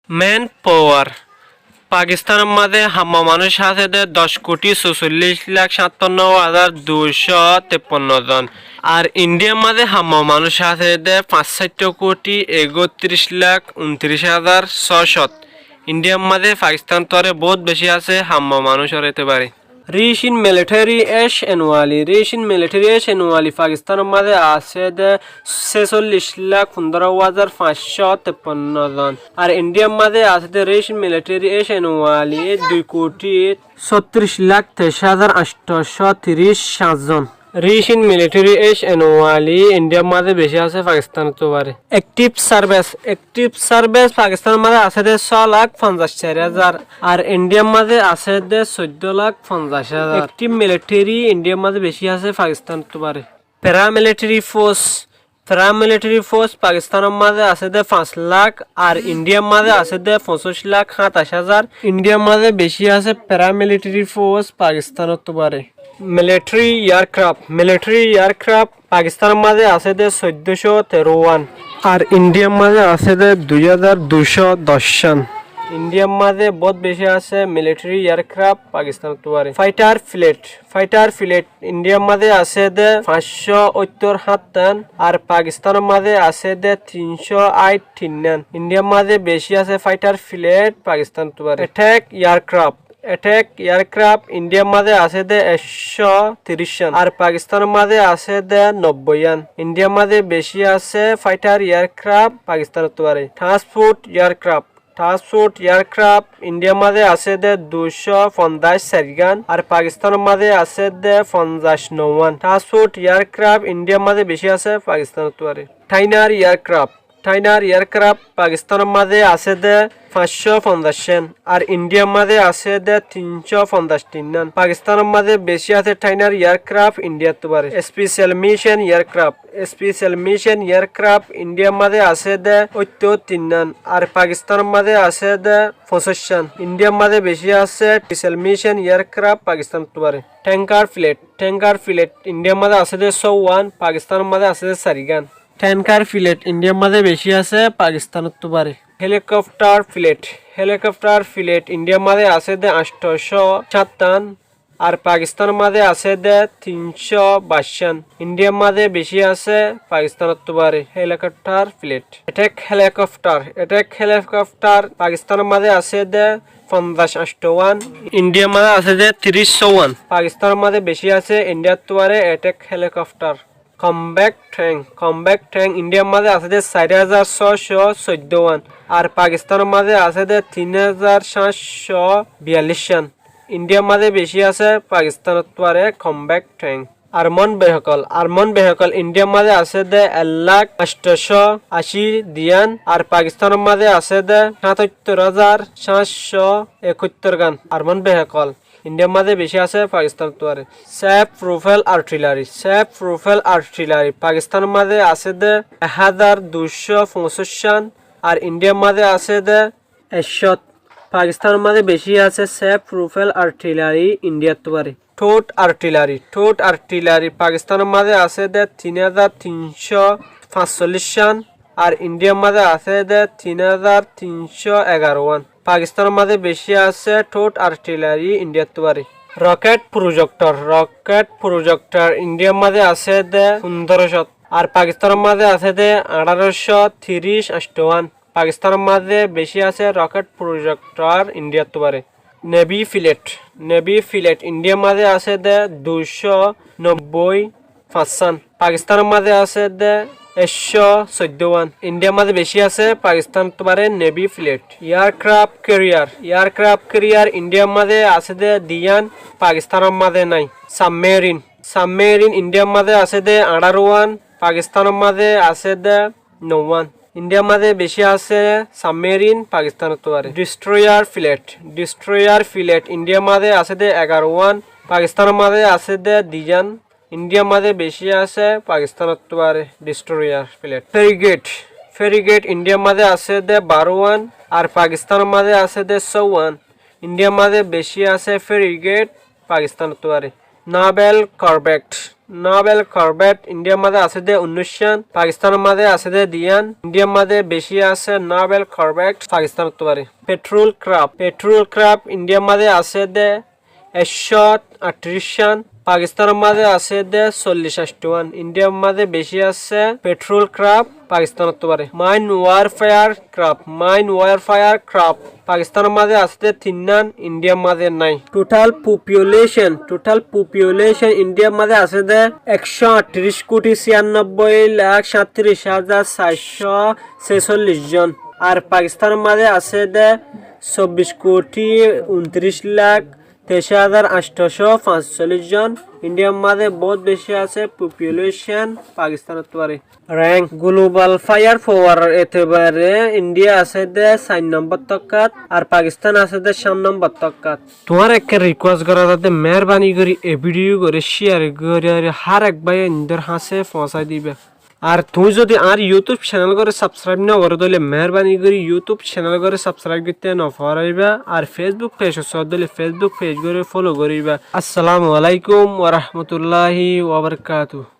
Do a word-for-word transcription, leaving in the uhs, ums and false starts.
Manpower. Pakistan or mazé hamma manúic asé dé doc kuthi sosollic lak sattanno házar duicó teppanno zon. Ar India r mazé hamma manúic asé dé fañsáitto kuthi ekottiríc lak untiric házar sócó. India r mazé Pakistan ottu aró bóut beci asé hamma manúicor etebare. Rich in military, ace and wali. Rich in military, ace and wali. Pakistan or mazé asé dé sesollic lak fundoro házar fañsó teppanno zon. Ar India r mazé asé dé rich in military, ace and wali dui kuthi sóttiríc lak teic házar añctocó tiríc sañt zon. Rich in military, ace and wali India r mazé beci asé Pakistan ottu aró. Active service. Active service Pakistan or mazé asé dé só lak fonzaic sair házar. Ar India r mazé asé dé soiddo lak fonzaic házar. Active military India r mazé beci asé Pakistan ottu aró. Paramilitary force. Paramilitary force Pakistan or mazé asé dé fañs lak, ar India r mazé asé dé foñsíc lak háñtaic házar. India r mazé beci asé paramilitary force Pakistan ottu aró. Military aircraft. Military aircraft Pakistan or mazé asé dé soiddocó teró wán. Ar India r mazé asé dé dui házar duicó doc wán. India r mazé bóut beci asé military aircraft Pakistan ottu aró. Fighter fleet. Fighter fleet India r mazé asé dé fañsó óittor háñttan, ar Pakistan or mazé asé dé tincó áit tinnán. India r mazé beci asé fighter fleet Pakistan ottu aró. Attack aircraft. Attack aircraft India r mazé asé dé ekcó tiríc wán, ar Pakistan or mazé asé dé nobboi wán. India r mazé beci asé fighter aircraft Pakistan ottu aró. Transport aircraft. Transport aircraft India r mazé asé dé duicó fonzaic sair gán, ar Pakistan or mazé asé dé fonzaic no wán. Transport aircraft India r mazé beci asé Pakistan ottu aró. Trainer aircraft. Trainer aircraft Pakistan or mazé asé dé fañsó fonzaic wán, ar India r mazé asé dé tincó fonzaic tinnán. Pakistan or mazé beci asé trainer aircraft India ottu aró. Special mission aircraft. Special mission aircraft India r mazé asé dé óittor tinnán, ar Pakistan or mazé asé dé foñsíc wán. India r mazé beci asé special mission aircraft Pakistan ottu aró. Tanker fleet. Tanker fleet India r mazé asé dé só wán, Pakistan or mazé asé dé sair gán. Tanker fleet India r mazé beci asé Pakistan ottu aró. Helicopter fleet. Helicopter fleet India r mazé asé dé añctocó háñttan, ar Pakistan or mazé asé dé tincó baic wán. India r mazé beci asé Pakistan ottu aró helicopter fleet. Attack helicopter. Attack helicopter Pakistan or mazé asé dé fonzaic añctó wán. India r mazé asé dé tiríccó wán. Pakistan or mazé beci asé India ottu aró attack helicopter. Combat tank. Combat tank India r mazé asé dé sair házar sócó soiddó wán, ar Pakistan or mazé asé dé tin házar háñtcó biyallic wán. India r mazé beci asé Pakistan ottu aró combat tank. Armored vehicle. Armored vehicle India r mazé asé dé ek lak añctocó ací diyán, ar Pakistan or mazé asé dé háñtattor házar háñtcó ekóttor gán armored vehicle. India r mazé beci asé Pakistan ottu aró. Self propelled artillery. Self propelled artillery Pakistan or mazé asé dé ek házar duicó foñsíc wán, ar India r mazé asé dé ekcó. Pakistan or mazé beci asé self propelled artillery India ottu aró. Towed artillery. Towed artillery Pakistan or mazé asé dé tin házar tincó fañsollic wán, ar India r mazé asé dé tin házar tincó egaró wán. Pakistan or mazé beci asé towed artillery India ottu aró. Rocket projector. Rocket projector India r mazé asé dé fundorocó, ar Pakistan or mazé asé dé añçárocó tiríc añctó wán. Pakistan or mazé beci asé rocket projector India ottu aró. Navy fleet. Navy fleet India r mazé asé dé duicó nobboi fañs wán. Pakistan or mazé asé dé ekcó soiddó wán. India r mazé beci asé Pakistan ottu aró navy fleet. Aircraft carrier. Aircraft carrier India r mazé asé dé diyán, Pakistan or mazé nái. Submarine. Submarine India r mazé asé dé añçáró wán, Pakistan or mazé asé dé no wán. India r mazé beci asé submarine Pakistan ottu aró. Destroyer fleet. Destroyer fleet India r mazé asé dé egaró wán, Pakistan or mazé asé dé diyán. India r mazé beci asé Pakistan ottu aró destroyer fleet. Frigate. Frigate India r mazé asé dé baró wán, ar Pakistan or mazé asé dé só wán. India r mazé beci asé frigate Pakistan ottu aró. Naval corvette, naval corvette Indiar mazé asé dé unnúiccán, Pakistánor mazé asé dé duiyán. Indiar mazé beci asé naval corvette Pakistánottu bari. Patrol craft, patrol craft Indiar mazé asé dé ekcó añctiriccán, Pakistánor mazé asé dé sollic añctouwán. Indiar mazé beci asé patrol craft Pakistánottu bari. Mine warfare craft, mine warfare craft Pakistánor mazé asé dé tinnán, Indiar mazé nái. Total population, total population Indiar mazé asé dé ekcó añctiric kuthi ciannobboi lak saitiric házar saircó sesollic zon. Ar Pakistánor mazé asé dé sobbic kuthi untiric lak teic házar añctocó fañsollic zon. Indiar mazé bout beci asé population Pakistánottu bari. Rank, global firepower etebare India asé dé sair nombor tokkát, ar Pakistán asé dé sát nombor tokkát. Tuáñre ekká request gorá zadde, meherbani gorí e video goré share gorí hár ek bái indor hañsé foóñsai diba. Ar tuñí zodi añár YouTube channel goré subscribe no goró dóile meherbani gorí YouTube channel goré subscribe goitté no foráiba. Ar Facebook page sóo dóile Facebook page goré follow goríba. Assalamu alaikum warahmatulláhi wabarakatuhu.